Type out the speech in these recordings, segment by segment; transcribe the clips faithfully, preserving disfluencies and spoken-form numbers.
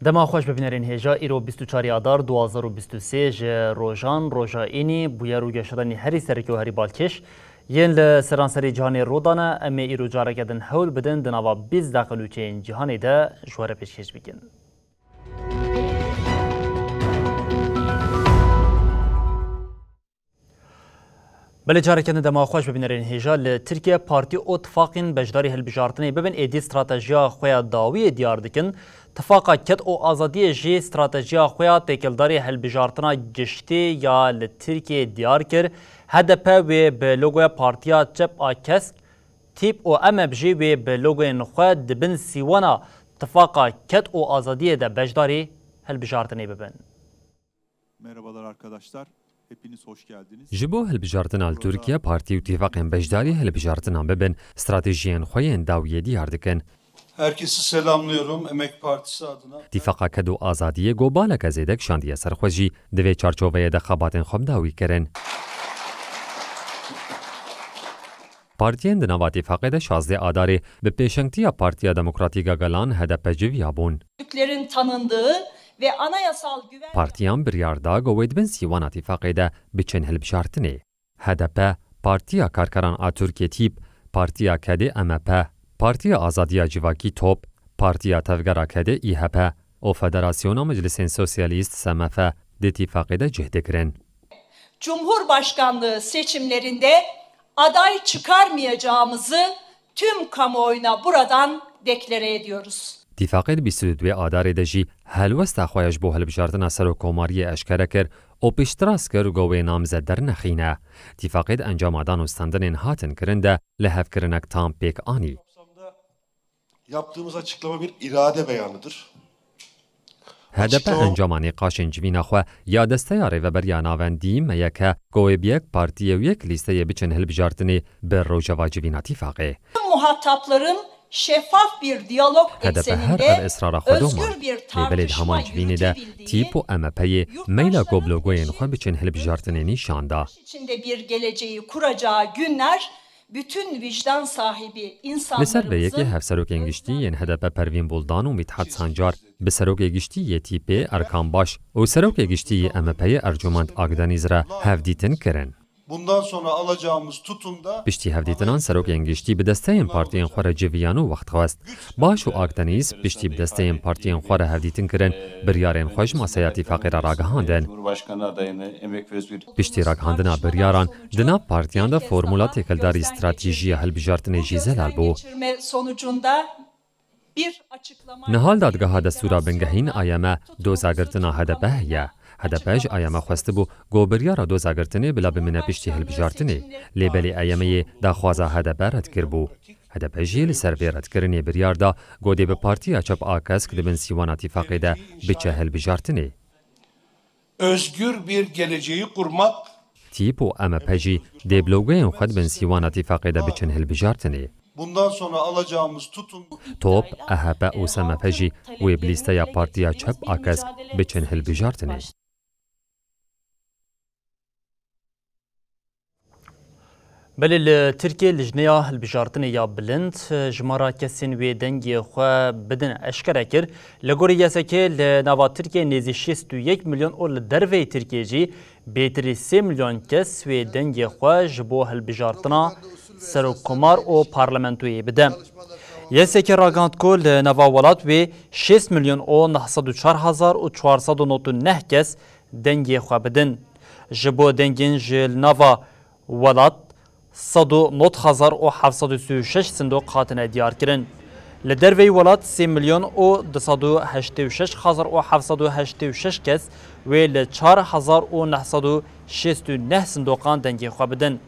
Dema xweş bibînerên hêja, îro bîst û çar Adar du hazar û bîst û sê ji rojan, roja înî, bûyer û geşedanî herî sereke û herî balkêş yên li seranserê cîhanê rû dane. Em ê îro careke din hewl bidin di nava bîst deqe nûçeyên cîhanê de ji we re pêşkêş bikin. Belê careke din dema xweş bibînerên hêja. Li Tirkiye partî û tifaqên beşdarî hilbijartinê bibin, êdî stratejiya xwe ya dawiyê diyar dikin. Tifaqa Ked û Azadiyê jî stratejiya xwe ya têkildarî hilbijartina giştî ya li Tirkiyeyê diyar kir. H D P wê bi logoya Partiya Çep a Kesk, Tîp û M H P jî wê bi logoyên xwe di bin sîwana Tifaqa Ked û Azadiyê de beşdarî hilbijartinê bibin. Merhabalar arkadaşlar. Hepiniz hoş geldiniz. Ji bo hilbijartina li Tirkiye, partî û tîfaqên beşdarî hilbijartina bibin, stratejiyên xwe yên dawiyê diyar dikin. Herkesi selamlıyorum Emek Partisi adına. Tîfaqa Ked û Azadiyê ku baleke zêde kişandiye ser xwe jî, di vê çarçoveyê de xebatên xwe bi dawî kirin. Partiyên di nava tîfaqê de şazdeh Adarê bi pêşengtiya Partiya Demokratîk a Gelan, H D P, civiya bûn. Türklerin tanındığı ve anayasal güven Partiyan biryar da ku wê di bin sîwana tîfaqê de biçin hilbijartinê. H D P, Partiya Karkeran a Tirkiyê, Tîp, Partiya Kedê, M H P, Partiya Azadiya Civakî, TOP, Partiya Tevgera Kedê, İHP, û Federasyona Meclisên Sosyalîst, S M F, di tîfaqê de cih digirin. Cumhurbaşkanlığı seçimlerinde aday çıkarmayacağımızı tüm kamuoyuna buradan deklare ediyoruz. Tîfaqê di bîst û duyê Adarê de jî helwesta xwe ya ji bo hilbijartina serokkomariyê eşkere kir û piştrast kir ku wê namzet dernexîne. Tîfaqê di encama danûstendinên hatin kirin de lihevkirinek tam pêk anî. Yaptığımız açıklama bir irade beyanıdır. H D P Açıklama encama nîqaşên civîna xwe ya Desteya Rêveberiya Navendî, M Y K, ku wê bi yek partiyê û yek lîsteyê biçin hilbijartinê, bi rojeva civîna tîfaqê. Muhatapların şeffaf bir diyalog H D P her ekseninde ev israra xwe domand. Özgür bir tartışma Lê belê di heman civînê de yürütebildiği Tîp û M H P'yê meyla ku bi logoyên xwe biçin hilbijartinê nîşan da. Içinde bir geleceği kuracağı günler bütün vicdan sahibi Li ser vê yekê insanlarımızın hevserokên giştî yên H D P Pervîn Buldan û Mithat Sancar bi serokê giştî yê Tîpê Erkan Baş û serokê giştî yê M H P'yê Ercumend Akdenîz re hevdîtin kirin. Bundan sonra alacağımız tutumda Piştî hevdîtinan serokên giştî bi desteyên partiyên xwe re civiyan û wext xwest. Baş û Akdenîz piştî bi desteyên partiyên xwe re hevdîtin kirin, biryarên xwe ji masaya tîfaqê re ragihandin. Cumhurbaşkanı adayını Emek ve Özgür Piştî ragihandina biryaran, di nav partiyan de formula têkildarî stratejiya hilbijartinê jî zelal bû. Geçirme sonucunda bir açıklama Niha li dadgeha destûra bingehîn A Y M doza girtina H D P heye. H D P ji A Y M xwestibû ku biryara doza girtinê bila bimîne piştî hilbijartinê. Lê belê A Y M'yê daxwaza H D P red kiribû. H D P jî li ser vê redkirinê biryar da ku dê bi Partiya Çep a Kesk di bin sîwana tîfaqê de biçe hilbijartinê. Özgür bir geleceği kurmak Tîp û M H P jî dê bi logoyên xwe di bin sîwana tîfaqê de biçin hilbijartinê. Bundan sonra alacağımız tutum Top, E H P û S M F jî wê bi lîsteya Partiya Çep a Kesk biçin hilbijartinê. Belê li Tirkiyê lijneya hilbijartinê ya bilind jimara kesên wê dengê xwe bidin eşkere kir. Li gorî YSK'ê li nava Tirkiyê nêzî şêst û yek milyon û li derveyî Tirkiyê jî bêtirî sê milyon kes wê dengê xwe ji bo hilbijartina serokkomar û parlamentoyê bide. YSK ragihand ku li nava welat wê şêst milyon û neh sed û çar hezar û çar sed û nod û neh kes dengê xwe bidin. Ji bo dengên ji li nava welat sed û nod hezar û heft sed û sî û şeş sindoq hatine diyarkirin. Li derveyî welat sê milyon û du sed û heştê û şeş hezar û heft sed û heştê û şeş kes wê li çar hezar û neh sed û şêst û neh sindoqan dengê xwe bidin.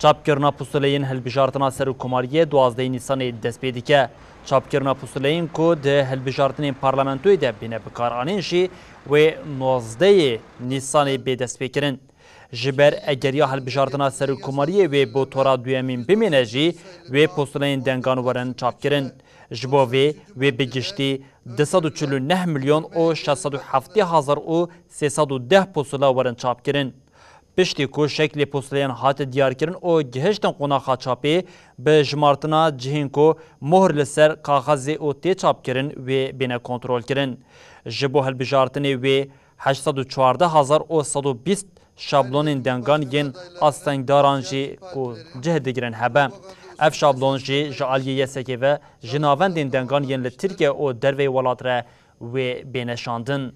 Çapkirina pusuleyên hilbijartina serokkomariyê duwazdehê Nîsanê dest pê dike. Çapkirina pusuleyên ku di hilbijartinên parlamentoyê de bîne bikaranîn jî wê nozdehê Nîsanê bê destpêkirin. Ji ber egeriya hilbijartina serokkomariyê wê bo tora duyemîn bimîne jî wê pusuleyên dengan werin çapkirin. Ji bo vê wê bi giştî du sed û çil û neh milyon û şeş sed û heftê hezar û sê sed û deh pusula werin çapkirin. Piştî ku şeklê pusuleyan hate diyarkirin û gihiştin qonaxa çapê, bi jimartina cihên ku mohr li ser kaxezê û tê çapkirin wê bêne kontrolkirin. Ji bo hilbijartinê wê heşt sed û çardeh hezar û sed û bîst şablonên dengan yên astengdaran jî ku cih digirin hebe. Ev şablon jî ji aliyê YSK'ê ve ji navendên dengan yên li Tirkiye û derveyî welat re wê bêne şandin.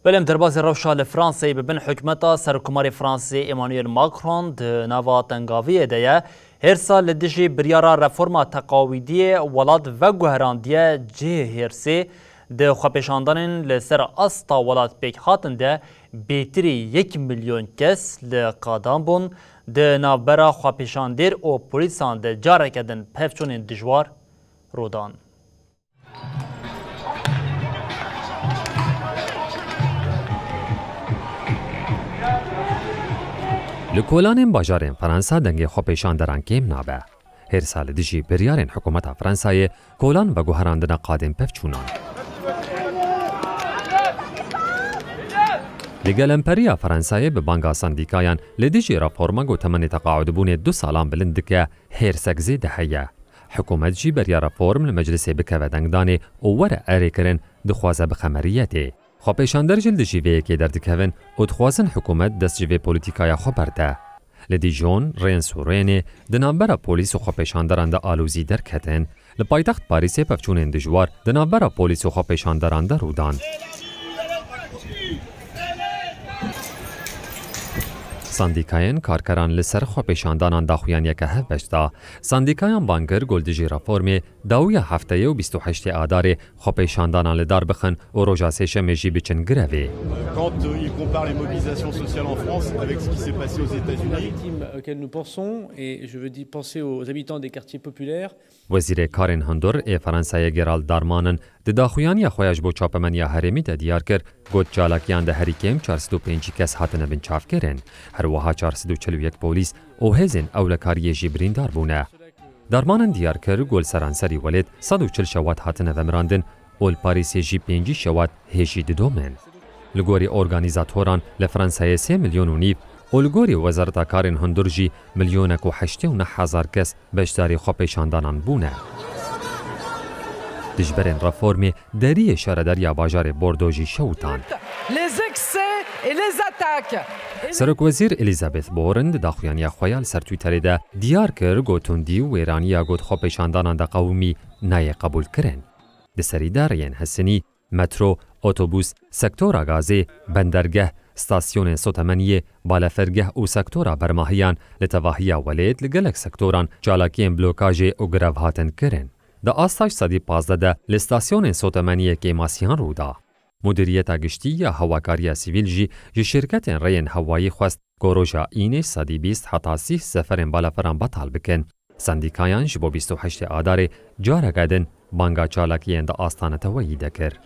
Belê em derbasî rewşa li Fransayê bibin, hikûmeta Serokkomarê Fransê Emmanuel Macron di nava tengaviyê de ye. Hêrsa li dijî biryara reforma teqawîdiyê welat veguherandiye cihê hêrsê. Di xwepêşandanên li ser asta welat pêk hatin de bêtirî yek milyon kes li qadan bûn. Di navbera xwepêşandêr û polîsan de careke din pevçûnên dijwar rû dan. Li kolanên bajarên Fransa dengê xwepêşanderan kêm nabe. Hêrsa li dijî biryarên hikûmeta Fransayê kolan veguherandine qadên pevçûnan. Li gelemperiya Fransayê bi banga sendîkayan li dijî reforma ku temenê teqaudbûnê du salan bilind dike, hêrsek zêde heye. Hikûmet jî beriya reform li meclisê bikeve dengdanê û were erêkirin, dixwaze bixe meriyetê. Xwepêşander jî li dijî vê yekê derdikevin û dixwazin hikûmet dest ji vê polîtîkaya xwe berde. Li Dijon, Rêns û Rênê di navbera polîs û xwepêşanderan de alozî derketin. Li paytext Parîsê pevçûnên dijwar di navbera polîs û xwepêşanderan de rû dan. Sendîkayên karkeran li ser xwepêşandanan daxuyaniyeke hevbeş da. Sendîkayan bang kir ku li dijî reformê dawiya hefteyê û bîst û heştê Adarê xwepêşandanan li dar bixin û roja sêşemê jî biçin grevê. Quand, euh, il compare les mobilisations sociales en France avec ce qui s'est passé aux États-Unis. Les victimes auxquelles nous pensons, et je veux dire penser aux habitants des quartiers populaires, Wezîrê Karên Hundur ê Fransayê Gerald Darmanin di daxuyaniya xwe ya ji bo çapemeniya herêmî de diyar kir, got, çalakiyan de herî kêm çar sed û pêncî kes hatine binçavkirin. Her wiha çar sed û çil û yek polîs û hêzên ewlekariyê jî birîndar bûne. Darmanin diyar kir, ku li seranserî welêt sed û çil şewat hatine vemirandin û li Parîsê jî pêncî şewat hêjî didomin. Li gorî organîzatoran li Fransayê sê milyon û nîv û li gorî Wezareta Karên Hundur jî milyonek û heştê û neh hezar kes beşdarî xwepêşandanan bûne. Dijberên reformê deriyê şaredariya bajarê Bordo jî şewitan. Les excès et les attaques. Serokwezîr Elizabeth Borne di daxuyaniya xwe ya li ser Twitterê de diyar kir, got, tundî û wêraniya got xwepêşandanan de qewimî nayê qebûlkirin. Di serî de rêyên hesinî, metro, otobûs, sektora gazê, bendergeh, stasyonên sotemeniyê, balefergeh û sektora bermahiyan li tevahiya welêt li gelek sektoran çalakiyên blokajê û grev hatin kirin. Di asta ji sedî pazdeh de li stasyonên sotemeniyê kêmasiyan rû da. Mudîriyeta Giştî ya Hewakariya Sivîl jî ji şirketên rêyên hewayî xwest ku roja Înê sedî bîst heta sîh seferên baleferan betal bikin. Sendîkayan ji bo bîst û heştê Adarê careke din banga çalakiyên di asta neteweyî de kir.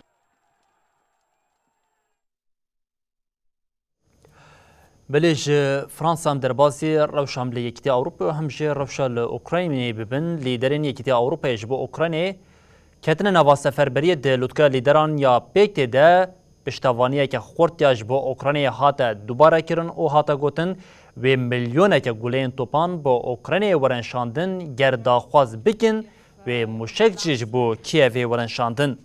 Belê ji Fransa em derbasî rewşa em li Yekîtiya Ewropayê û hem jî rewşa li Ukraynê bibin. Lîderên Yekîtiya Ewropayê ji bo Ukraynê ketine nava seferberiyê di lûtkeya lîderan ya pêktê de piştevaniyeke xurt ya ji bo Ukraynayê hate dubare kirin û hate gotin, wê milyoneke guleyên topan bo Ukraynayê werin şandin, ger daxwaz bikin, wê mûşek jî ji bo Kîevê werin şandin.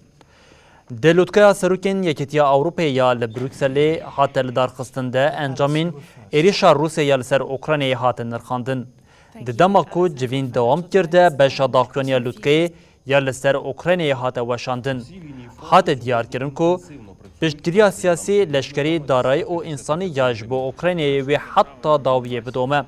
Di lûtkeya serokên Yekîtiya Ewropayê ya li Brukselê hate lidarxistin de encamên êrîşa Rûsya ya li ser Ukraynayê hate nirxandin. Di dema ku civîn dewam kir de beşa daxuyaniya lûtkeyê ya li ser Ukraynayê hate weşandin. Hate diyarkirin ku piştgiriya siyasî, leşkerî, darayî û însanî ya ji bo Ukraynayê wê heta dawiyê bidome.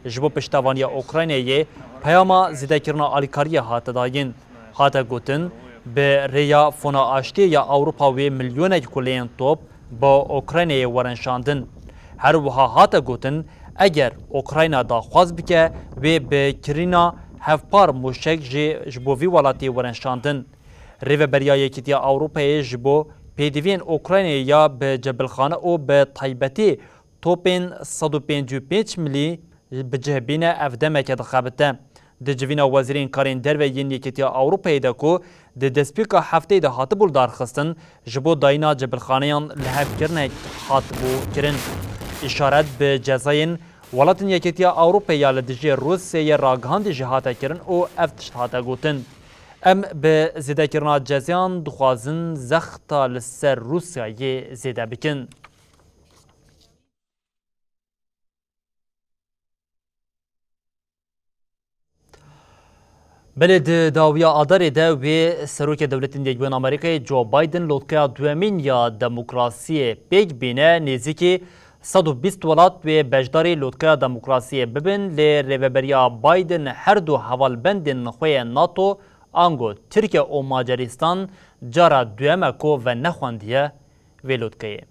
Ji bo piştevaniya Ukraynayê peyama zêdekirina alîkariyê hate dayîn. Hate gotin, Bi rêya Fona Aştiyê ya Ewropa wê milyonek kuleyên top bo Ukraynayê werin şandin. Her wiha hate gotin, eger Ukrayna daxwaz bike, wê bi kirîna hevpar mûşek jî ji bo vî welatê werin şandin. Rêveberiya Yekîtiya Ewropayê ji bo pêdiviyên Ukraynayê ya bi cebilxane û bi taybetî topên sed û pêncî û pênc milî bi cih bîne ev demeke dixebite. Di civîna wezîrên karên derve yên Yekîtiya Ewropayê de ku di destpêka hefteyê de hatibû lidarxistin, ji bo dayîna cebilxaneyan lihevkirinek hatibû kirin. Îşaret bi cezayên welatên Yekîtiya Ewropayê ya li dijî Rûsyayê ragihandî jî hate kirin û ev tişt hate gotin, Em bi zêdekirina cezayan dixwazin zexta li ser Rûsyayê zêde bikin. Belê di dawiya Adarê de wê Serokê Dewletên Yekbûyên Amerîkayê Joe Biden lotkeya duyemîn ya demokrasiyê pêk bîne, nêzîkî sed û bîst welat wê beşdarî lotkeya demokrasiyê bibin, lê rêveberiya Biden her du hevalbendên xwe yê NATO, ango Tirkiye û Macaristan cara duyem e ku venexwendiye vê lotkeyê.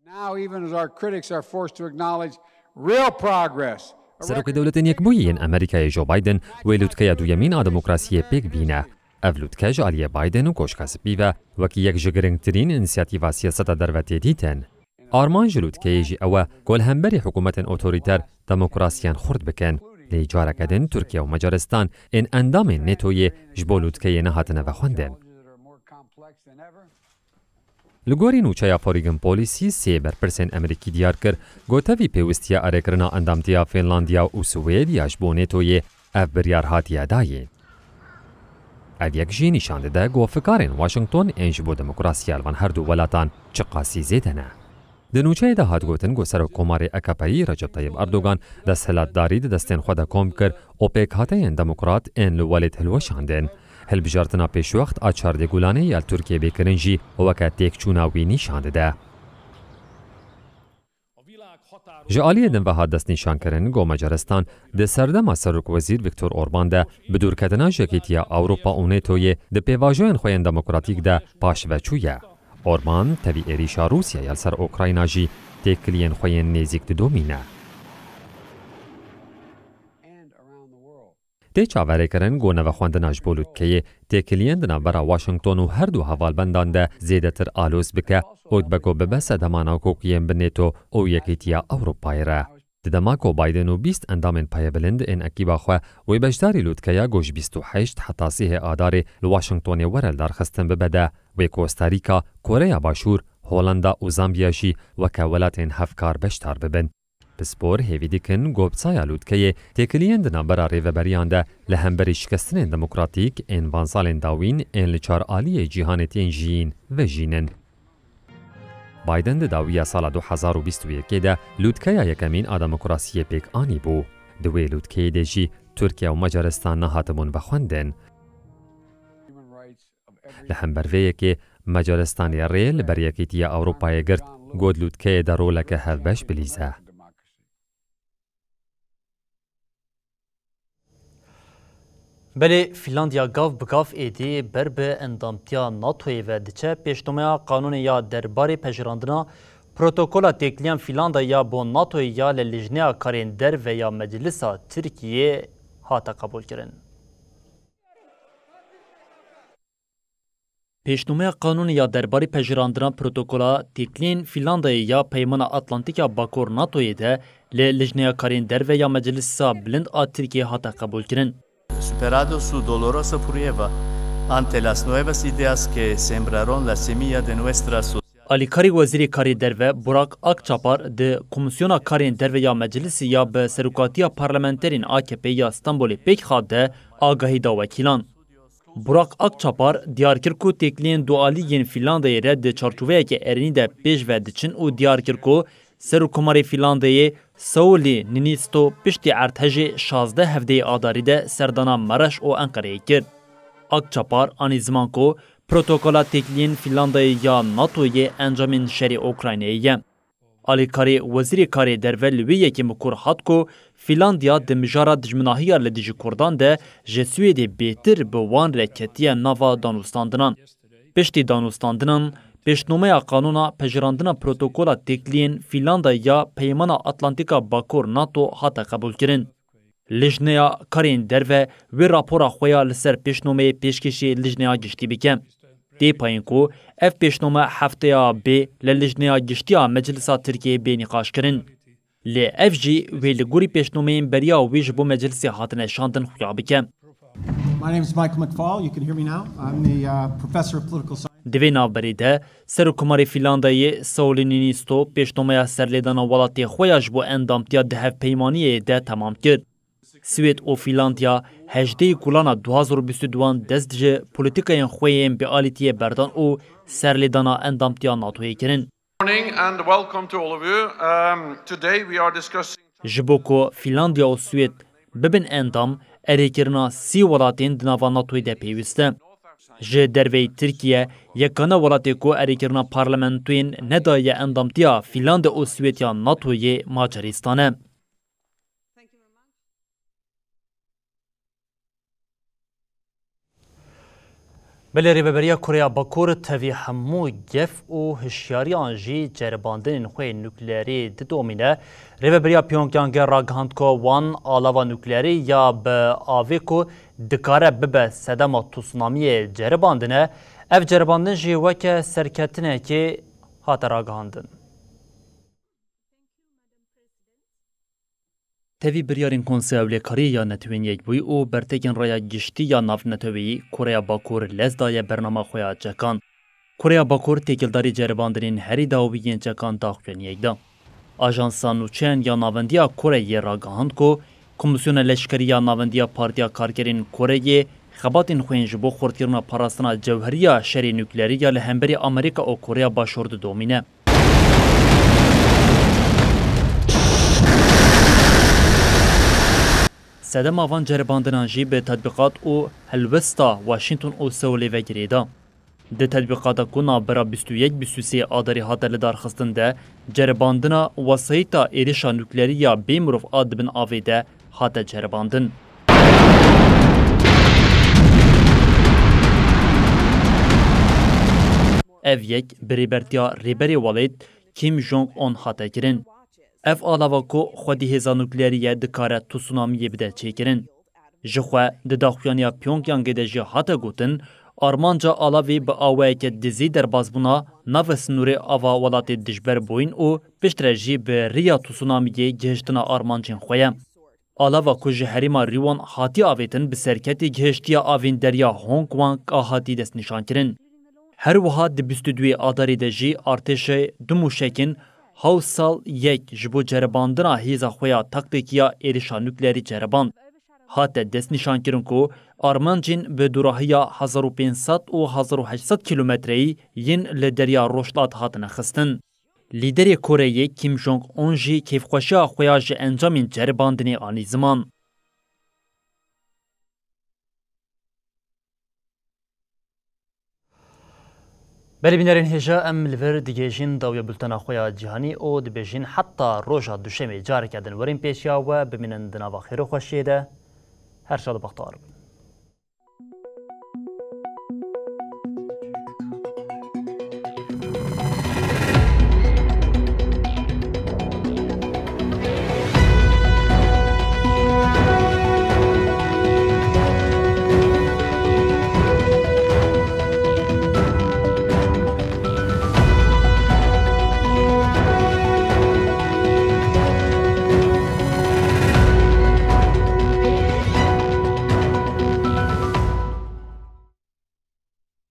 Now, even as our critics are forced to acknowledge real progress, a Serokê record Dewletên Yekbûyî yên Amerîkayê Joe Biden wê lûtkeya duyemîn a demokrasiyê pêk bîne. Ev lûtke ji aliyê Biden û Koşka Spî ve wekî yek ji girîngtirîn însiyatîva siyaseta derve tê dîtin. Armanc ji lûtkeyê jî ew e ku li hemberî hikûmetên otorîter demokrasiyan xurt bikin. Lê careke din Tirkiye û Macaristan ên endamên NATOyê ji bo lûtkeyê nehatine vexwendin. Li gorî nûçeya Foreign Policy, sê berpirsên Amerîkî diyar kir ku tevî pêwistiya erêkirina endamtiya Fînlandiya û Swêdiya ji bo NATOyê ev biryar hatiye dayîn. Ev yek jî nîşan dide ku fikarên Washington ên ji bo demokrasiya li van her du welatan çiqasî zêde ne. Di nûçeyê de hat gotin ku Serokkomarê AKPyî Recep Tayyip Erdogan desthilatdarî di destên xwe de kom kir û pêkhateyên demokrat ên li welêt hilweşandin. Hilbijartina pêşwext a çardê Gulanê ya li Tirkiyê bê kirin jî weke têkçûna wî nîşan dide. Ji aliyê din ve hat destnîşankirin ku Macaristan di serdema Serokwezîr Viktor Orban de bi dûrketina ji Yekîtiya Ewropa û NATOyê di pêvajoyên xwe yên demokratîk de paşveçû ye. Orban tevî êrîşa Rûsya ya li ser Ukrayna jî têkiliyên xwe yên nêzîk didomîne. Tê çaverêkirin ku nevexwendina ji bo lûtkeyê têkiliyên di navbera Washington û her du hevalbendan de zêdetir aloz bike û dibe ku bibe sedema nakokiyên bi NATO û Yekîtiya Ewropayê re. Di dema ku Biden û bîst endamên payebilind ên ekîba xwe wê beşdarî lûtkeya ku ji bîst û heşt heta sîhê Adarê li Washingtonê were lidarxistin bibe de, wê Kosta Rîka, Koreya Başûr, Holanda û Zambiya jî weke welatên hevkar beşdar bibin. Pispor hêvî dikin ku bi saya lûtkeyê têkiliyên di navbera rêveberiyan de li hemberî şikestinên demokratîk ên van salên dawîn ên li çar aliyê cîhanê tên jiyîn vejînin. Biden di dawiya sala du hezar û bîst û yekê de lûtkeya yekemîn a demokrasiyê pêk anîbû. Di wê lûtkeyê de jî Tirkiye û Macaristan nehatibûn vexwendin. Li hember vê yekê Macaristanê rê li ber Yekîtiya Ewropayê girt, got lûtkeyê de roleke hevbeş bilîze. Belê Fînlandiya gav bi gav êdî ber bi endamtiya NATOyê ve diçe. Pêşnomeya qanûnê ya derbarê pejirandina protokola têkiliyan Fînlandayê ya bo NATOyê ya li Lijneya Karên Derve ya Meclisa Tirkiyê hate qebûlkirin. Pêşnomeya qanûnê ya derbarê pejirandina protokola têkiliyên Fînlandayê ya Peymana Atlantîk ya Bakur NATOyê de li Lijneya Karên Derve ya Meclisa Bilind a Tirkiyê hate qebûlkirin. Superado su dolorosa prueba ante las nuevas ideas que sembraron la semilla de nuestra sociedad. Alîkarê Wezîrê Karê Derve Burak Akçapar di Komîsyona Karên Derve ya Meclisê ya bi serokatiya parlamenterên A K P ya Stenbolê pêk hat de agahî da wekîlan. Burak Akçapar diyar kir ku têkiliyên dualî yên Fînlandayê re di çarçoveyeke erênî de pêş ve diçin û diyar kir ku Serokkomarê Fînlandayê Sauli Niinisto piştî erdhejê şazdeh hevdeyê Adarî de serdana Mereş û Enqereyê kir. Akçapar anî ziman ku protokola têkiliyên Fînlandayê ya NATOyê encamên şerê Ukraynayê ye. Alîkarê Wezîrê Karê Derve li wê yekê mikur hat ku Fîlandiya di mijara dijminahiya li dijî Kurdan de ji Swêdê bêtir bi wan re ketiye nava danûstandinan. Piştî danûstandinan, pêşnomeya qanûna pejirandina protokola têkiliyên Fîlanda ya Peymana Atlantîka Bakur nato hate qebûlkirin. Lijneya Karên Derve wê rapora xwe ya li ser pêşnomeyê pêşkêşî Lijneya Giştî bike. Tê payîn ku ev pêşnome hefteya bê li Lijneya Giştî ya Meclisa Tirkiyeyê bê nîqaşkirin. Lê ev jî wê li gorî pêşnomeyên beriya wî ji bo Meclisê hatine şandin xuya bike. My name is Michael McFaul. You can hear me now. I'm the uh, professor of political science. Di vê navberê de Serokkomarê Fîlandayê Sauli Niinisto pêşnomeya serlêdana welatê xwe ya ji bo endamtiya di hevpeymaniyê de temam kir. Swêd û Fîlandiya hejdehê Gulana du hazar û bîst û duan dest ji polîtîkayên xwe yên bêalîtiyê berdan û serlêdana endamtiya natoyê kirin. Morning and welcome to all of you. Um, today we are discussing Ji bo ku Fîlandiya û Swêd bibin endam, erêkirina sî welatên di nava natoyê de pêwîst e. Ji derveyî Tirkiye, yekane welatê ku erêkirina parlamentoyên nedaye endamtiya Fîlande û Swêd ya natoyê Macaristan e. Belê Rêveberiya Koreya Bakur tevî hemû gef û hişyariyan jî ceribandinên xwe yên nukleerî didomîne. Rêveberiya Pyongyangê ragihand ku wan alava nukleerî ya bi avê ku dikare bibe sedema tsunamiyê ceribandine. Ev ceribandin jî weke serketinekê hate ragihandin. Tevî biryarên Konseya Ewlekariyê ya Netewên Yekbûyî û bertekên raya giştî ya navneteweyî Koreya Bakur lez daye bernama xwe ya çekan. Koreya Bakur têkildarî ceribandinên herî dawî yên çekan daxuyaniyek da. Ajansa nûçeyan ya navendiya Koreyê ragihand ku Komîsyona Leşkerî ya Navendiya Partiya Karkerên Koreyê xebatên xwe yên ji bo xurtkirina parastina cewheriya şerê nukleerî ya li hemberî Amerîka û Koreya Başûr didomîne. Sedema van ceribandinan jî bi tetbîqat û helwesta Washington û Seulê ve girêda. Di tetbîqata ku navbera bîst û yek bîst û sê Adarê hate lidarxistin de, ceribandina wesayîta êrişa nukleerî ya bê mirov a di bin avê de hate ceribandin. Ev yek bi rêbertiya rêberê welêt Kim Jong-un hate kirin. Ev alava ku xwedî hêza nukleerî ye dikare tsunamiyê bide çêkirin. Jixwe di daxuyaniya Pyongyangê de jî hate gotin, armanca alavê bi awayeke dizî derbasbûna nava sinûrê ava welatê dijber bûyîn û piştre jî bi riya tsunamiyê gihiştina armancên xwe ye. Alava ku ji herêma Riwon hatiye avêtin bi serketî gihiştiye avên derya Hong Wang a hatî destnîşankirin. Her wiha di bîst û duyê Adarê de jî artêşê du mûşekên Hawsal yek ji bo ceribandina hêza xwe ya taktîkî ya êrişa nukleerî ceriband. Hate destnîşankirin ku armancên bi dûrahiya hezar û pênc sed û hezar û heşt sed kîlometreyî yên li Derya Rojhilat hatine xistin. Lîderê Koreyê Kim Jong-un jî kêfxweşiya xwe ya ji encamên ceribandinê anî ziman. Belê bînerên hêja, em li vir digihêjin dawiya bultena xwe ya cîhanî û dibêjin heta roja duşemê careke din werin pêşiya we, bimînin di nava xêr û xweşiyê de. Her şad û bextewar bin.